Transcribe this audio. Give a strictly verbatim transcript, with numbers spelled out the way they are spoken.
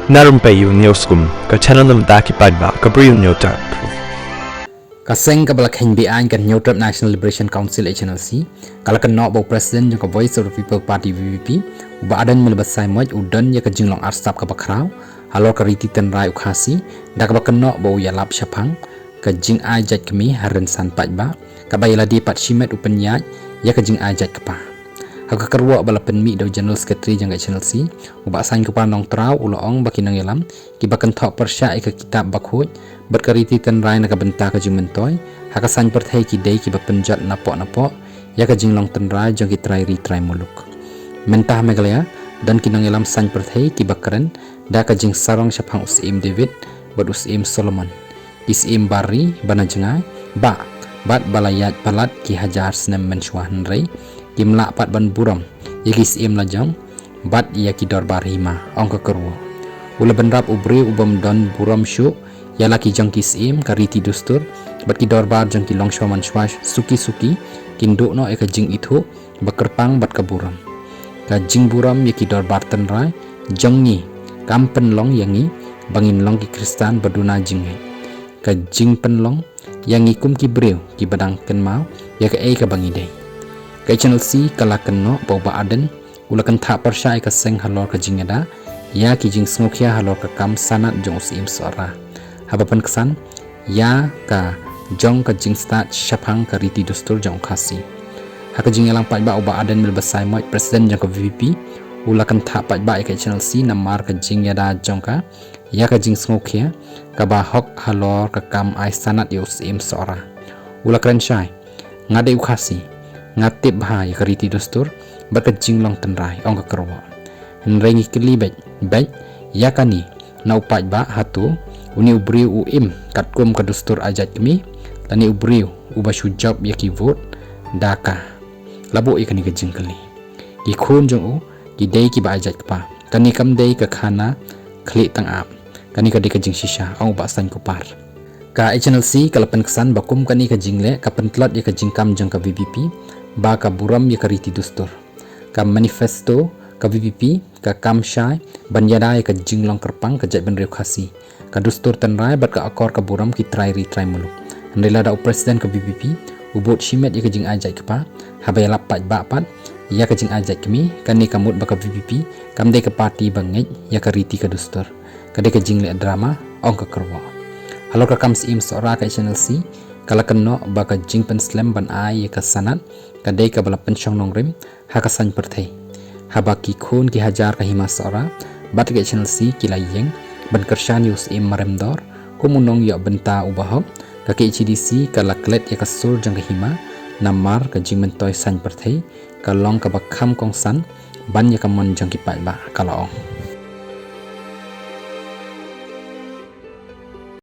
Na rympei ïa u Hynñiewskum, ka channel na bynta ki paidbah, ka Bri u Hynñiewtrep. Ka seng kaba la kheiñ be-aiñ ka Hynñiewtrep National Liberation Council, H N L C, ka la kynnoh ba u President jong ka Voice of the People Party, V P P, u Bah Ardent Miller Basaiawmoit, u don ïa ka jinglong arsap kaba khraw halor ka riti tynrai u Khasi, da kaba kynnoh ba u ïalap shaphang ka jingai jait kmie ha rynsan paidbah, kaba ïa lade pat shimet u pynïaid ïa ka jingai jait kpa. Ha ka kyrwoh ba la pynmih da u General Secretary jong ka H N L C, u Bah Saiñkupar Nongtraw, u la ong ba ki nongïalam kiba kynthoh pyrshah ïa ka kitab bakhuid bad ka riti tynrai na ka bynta ka jingmyntoi ha ka saiñ pyrthei ki dei kiba pynjot napoh napoh ïa ka jinglong tynrai jong ki trai ri trai muluk. Mynta ha Meghalaya don ki nongïalam saiñ pyrthei kiba kren da ka jingsarong shaphang u Syiem David bad u Syiem Solomon, ki syiem bar ri ba na jngai, ba, bad ba la ïaid palat ki hajar snem mynshuwa, hynrei kim lah pat ban burom ïa ki syiem lajong bad ïa ki dorbar hima, ong ka kyrwoh. U la bynrap u briew u bym don burom shuh ïa la ki jong ki syiem, ka riti dustur bad ki dorbar jong ki longshuwa manshuwa suki suki kin duh noh ïa ka jingithuh ba kyrpang bad ka burom. Ka jingburom ïa ki dorbar tynrai jong ngi kam pynlong ïa ngi ba ngin long ki Khristan ba duna jingngeit. Ka jingpynlong ïa ngi kum ki briew kiba dang kynmaw ïa kaei kaba ngi dei. Ka H N L C ka la kynnoh ba u Bah Ardent u la kynthah pyrshah ïa ka seng halor ka jingïada ïa ki jingsngewkhia halor ka kam sanad jong u Syiem Sohra, haba pynksan ïa ka jong ka jingstad shaphang ka riti dustur jong u Khasi. Ha ka jingïalang paidbah, u Bah Ardent Miller Basaiawmoit, President jong ka V P P, u la kynthah paidbah ïa ka H N L C namar ka jingïada jong ka ïa ka jingsngewkhia kaba hok halor ka kam ai sanad ïa u Syiem Sohra. U la kren shai: Nga dei u Khasi, nga tip bha ïa ka riti dustur bad ka jinglong tynrai, ong ka kyrwoh. Hynrei ngi kylli beit beit ïa kane na u paidbah, hato une u briew u im katkum ka dustur ai jait kmie, lane u briew uba shu jop ïa ki vote da ka? La buh ïa kane ka jingkylli. Ki khun jong u ki dei kiba ai jait kpa. Kane kam dei ka khana khlieh tang ap. Kane ka dei ka jingshisha, ong u Bah Saiñkupar. Ka H N L C ka la pynksan ba kum kane ka jingleh ka pyntlot ïa ka jingkam jong ka V P P ba ka burom ïa ka riti dustur. Ka manifesto ka V P P ka kam shai ban ïada ïa ka jinglong kyrpang ka jaitbynriew Khasi, ka dustur tynrai bad ka akor ka burom ki trai ri trai muluk. Hynrei lada u President ka V P P u bud shimet ïa ka jingai jait kpa haba ïalap paidbah pat ïa ka jingai jait kmie, kane ka mut ba ka V P P kam dei ka party ba ngeit ïa ka riti ka dustur. Ka dei ka jingleh drama, ong ka kyrwoh. Halor ka kam Syiem Sohra, ka H N L C ka la kynnoh ba ka jingpynslem ban ai ïa ka sanad ka dei kaba la pynshong nongrim ha ka saiñ pyrthei. Haba ki khun ki hajar ka hima Sohra bad ka H N L C ki la ïeng ban kyrshan ïa u Syiem Maremdor kum u nongïoh bynta uba hok, ka K H A D C ka la klet ïa ka sur jong ka hima namar ka jingmyntoi saiñ pyrthei ka long kaba kham kongsan ban ïa ka mon jong ki paidbah, ka la ong.